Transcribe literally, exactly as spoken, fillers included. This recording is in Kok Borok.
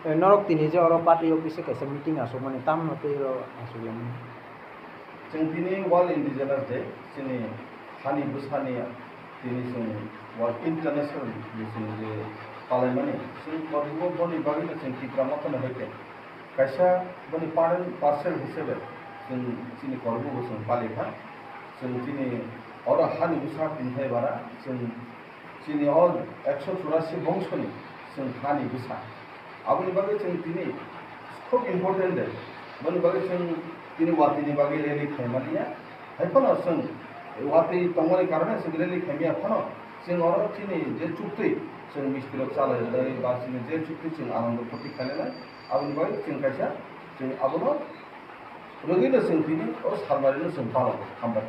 Eh, norok tini je oro party office o kaisa meeting aswkmani, tamno tei oro aswk lamani. Chwng tini World Indigenous Day, chini hani bwsani tini chwng World International Day chwng je palaimani, chwng kormo boni bagwino chwng Tipra Mothani hoite kaisa boni part and parcel hisabe chwng chini kormo bo chwng palikha. Chwng chini oro hani bwsa tini hai bara chwng chini o ekso churasi bongsoni chwng hani bwsa. Aboni bagwi chwng tini khub important de. Boni bagwi chwng tini watwi ni bagwi rally khaimani ya. Hai phano chwng watwi tongmani karone chwng rally khaimya phano chwng oro chini je chukti chwng misti rok chalai rwdi ba chini je chukti chwng anando photi khainai. Aboni bagwi chwng kaisa chwng abono rwgwino chwng tini o salmari no chwng palo hambai.